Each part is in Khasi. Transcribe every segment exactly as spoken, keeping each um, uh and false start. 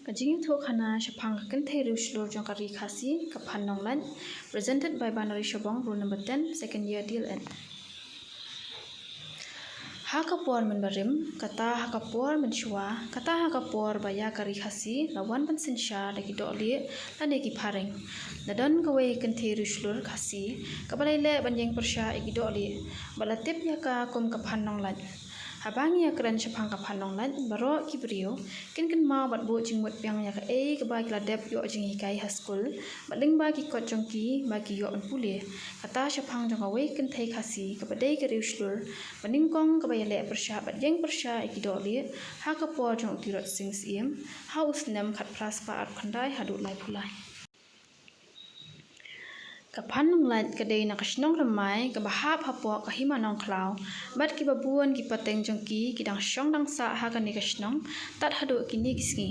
Ka jingïathuh khana shaphang ka kynthei riewshlur jong ka ri Khasi, ka Phan Nonglait, presented by Banari Shabong, roll number ten, second year D L Ed. Ha ka por mynbarim, kata ha ka por mynshuwa, kata ha ka por ba ïa ka ri Khasi la wan ban synshar da ki dohlieh lane ki phareng, la don kawei ka kynthei riewshlur Khasi kaba la ïaleh ban ïeng pyrshah ïa ki dohlieh, ba la tip ïa ka kum ka Phan Nonglait. Haba ngi ïakren shaphang ka Phan Nonglait, baroh ki briew kin kynmaw bad buh jingmut biang ïa kaei kaba ki la dep ïoh jinghikai ha skul bad lyngba ki kot jong ki ba ki ïoh ban pule. Kata shaphang jong kawei ka kynthei Khasi kaba dei ka riewshlur, ba nyngkong kaba ïaleh pyrshah bad ïeng pyrshah ïa ki dohlieh ha ka por jong u Tirot Sing Syiem, ha u snem khatphra spah arphew khyndai haduh laiphew lai. Ka Phan Nonglait ka dei na ka shnong Rymai kaba hap hapoh ka Hima Nongkhlaw, bad kiba bun ki pateng jong ki ki dang shong dang sah ha kane ka shnong tad haduh kine ki sngi.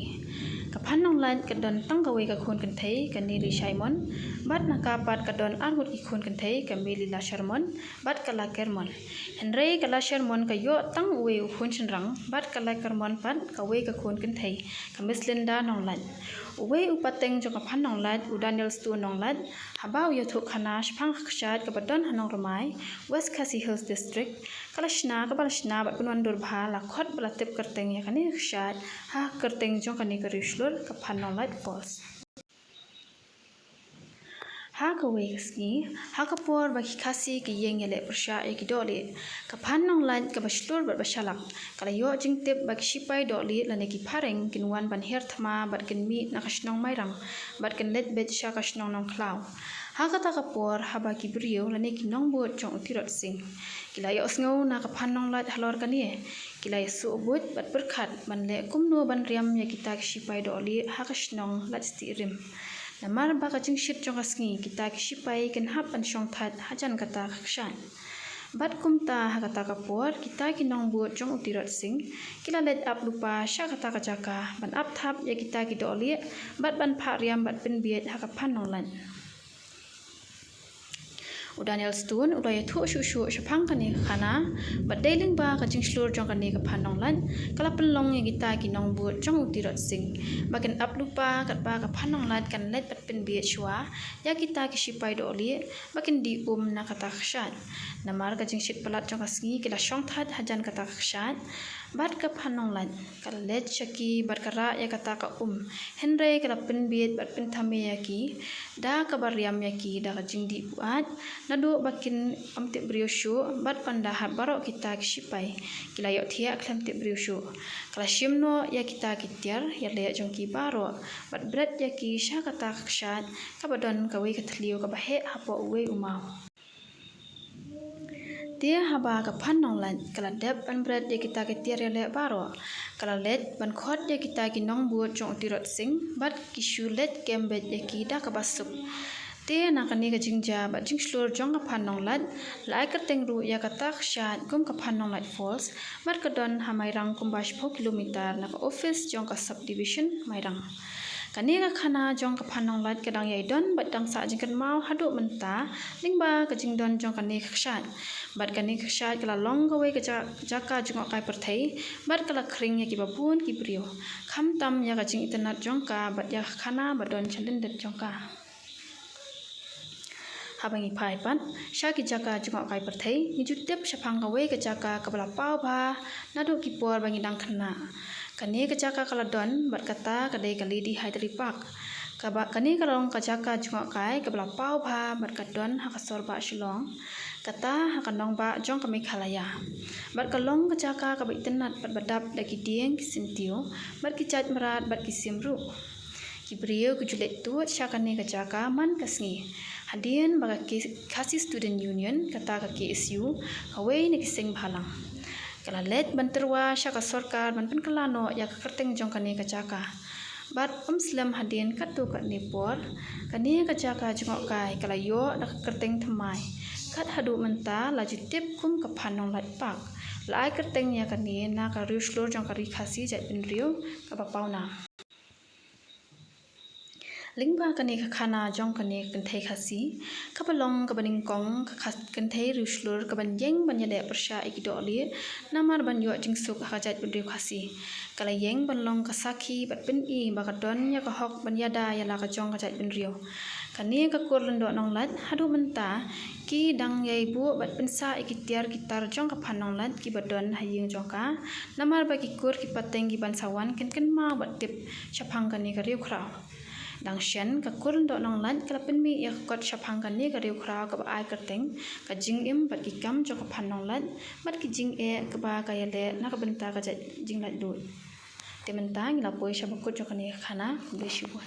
Ka Phan Nonglait ka don tang kawei ka khun kynthei, ka Nelly Shymon, bad na ka pat ka don arngut ki khun kynthei, ka Melila Sharmon bad ka Lakermon. Hynrei ka Lashermon ka ïoh tang uwei u khun shynrang, bad ka Lakermon pat kawei ka khun kynthei, ka Miss Linda Nonglait. Uwei u pateng jong ka Phan Nonglait, u Daniel Stone Nonglait, haba u ïathuh khana shaphang ka kshaid kaba don ha Nongrymai, West Khasi Hills District, ka la shna, kaba la shna bad pynwandur bha, la khot bad la tip kyrteng ïa kane ka kshaid ha ka kyrteng jong kane ka riewshlur, ka Phan Nonglait Falls. Ha kawei ka sngi, ha ka por ba ki Khasi ki ïeng ïaleh pyrshah ïa ki dohlieh, ka Phan Nonglait kaba shlur bad ba shalak ka la ïoh jingtip ba ki shipai dohlieh lane ki phareng kin wan ban hiar thma bad kin mih na ka shnong Mairang bad kin leit beit sha ka shnong Nongkhlaw. Ha kata ka por, haba ki briew lane ki nongbud jong u Tirot Sing ki la ïohsngew na ka Phan Nonglait halor kane, ki la ïasuh buit bad pyrkhat ban leh kumno ban riam ïa kita ki shipai dohlieh ha ka shnong Laitstieh Rim. Namar ba ka jingshit jong ka sngi, kita ki shipai kin hap ban shong thait hajan kata ka kshaid. Bad kumta ha kata ka por, kita ki nongbud jong u Tirot Sing ki la leit ap lypa sha kata ka jaka ban ap thap ïa kita ki dohlieh bad ban phah riam bad pynbieit ha ka Phan Nonglait. U Daniel Stone u la ïathuh shuh shuh shaphang kane ka khana, bad dei lyngba ka jingshlur jong kane ka Phan Nonglait ka la pynlong ïa kita ki nongbud jong u Tirot Sing ba kin ap lypa katba ka Phan Nonglait kan leit bad pynbieit shuwa ïa kita ki shipai dohlieh ba kin dih um na kata ka kshaid. Namar ka jingshit palat jong ka sngi, ki la shong thait hajan kata ka kshaid, bad ka Phan Nonglait ka la leit sha ki bad ka rah ïa kata ka um, hynrei ka la pynbieit bad pynthame ïa ki da kaba riam ïa ki da ka jingdih buaid, naduh ba kin ym tip briew shuh bad ban da hap baroh kita ki shipai ki la ïohthiah khlem tip briew shuh. Ka la shim noh ïa kita ki tiar ïaleh jong ki baroh bad bret ïa ki sha kata ka kshaid kaba don kawei ka thliew kaba heh hapoh uwei u maw. Te haba ka Phan Nonglait ka la dep ban bret ïa kita ki tiar ïaleh baroh, ka la leit ban khot ïa kita ki nongbud jong u Tirot Sing bad ki shu leit kem beit ïa ki da kaba suk. Te na kane ka jingjia bad jingshlur jong ka Phan Nonglait, la ai kyrteng ruh ïa kata ka kshaid kum ka Phan Nonglait Falls, bad ka don ha Mairang kumba shiphew kilometer na ka office jong ka subdivision Mairang. Kane ka khana jong ka Phan Nonglait ka dang ïai don bad dang sah jingkynmaw haduh mynta lyngba ka jingdon jong kane ka kshaid. Bad kane ka kshaid ka la long kawei ka ja-, jaka jngohkai pyrthei, bad ka la khring ïa kiba bun ki briew, khamtam ïa ka jingitynnad jong ka bad ïa ka khana ba don sha lyndet jong ka. Haba ngi phai pat sha ki jaka jngohkai pyrthei, ngi ju tip shaphang kawei ka jaka kaba la paw bha naduh ki por ba ngi dang khynnah. Kane ka jaka ka la don bad kata ka dei ka Lady Hyderi Park. Kaba, kane ka long ka jaka jngohkai kaba la paw bha bad ka don ha ka sor bah Shillong, kata ha ka nongbah jong ka Meghalaya. Bad ka long ka jaka kaba itynnad bad ba dap da ki dieng ki syntiew bad ki jait mrad bad ki sim ruh. Ki briew ki ju leit tuid sha kane ka jaka man ka sngi, hadien ba ka K-, Khasi Student Union, kata ka K S U, kawei na ki seng bhalang, ka la leit ban tyrwa sha ka sorkar ban pynkylla noh ïa ka kyrteng jong kane ka jaka. Bad ym slem hadien katto katne por, kane ka jaka jngohkai ka la ïoh da ka kyrteng thymmai. Kat haduh mynta la ju tip kum ka Phan Nonglait Park. La ai kyrteng ïa kane na ka riewshlur jong ka ri Khasi jaitbynriew kaba pawnam. Lyngba kane ka khana jong kane ka kynthei Khasi, kaba long kaba nyngkong ka kynthei riewshlur kaban ïeng ban ïaleh pyrshah ïa ki dohlieh namar ban ïoh jingsuk ha ka jaitbynriew Khasi. Ka la ïeng ban long ka sakhi bad pyni ba ka don ïa ka hok ban ïada ïa la ka jong ka jaitbynriew. Kane ka kur Lyngdoh Nonglait haduh mynta ki dang ïai buh bad pynsah ïa ki tiar ki tar jong ka Phan Nonglait kiba don ha ïing jong ka, namar ba ki kur ki pateng kiban sa wan kin kynmaw bad tip shaphang kane ka riewkhraw. Dang shen, ka kur Lyngdoh Nonglait ka la pynmih ïa ka kot shaphang kane ka riewkhraw kaba ai kyrteng ka jingim bad ki kam jong ka Phan Nonglait bad ki jingeh kaba ka ïaleh na ka bynta ka jait jinglaitluid. Te mynta ngi la poi sha bakut jong kane ka khana. Khublei shibun.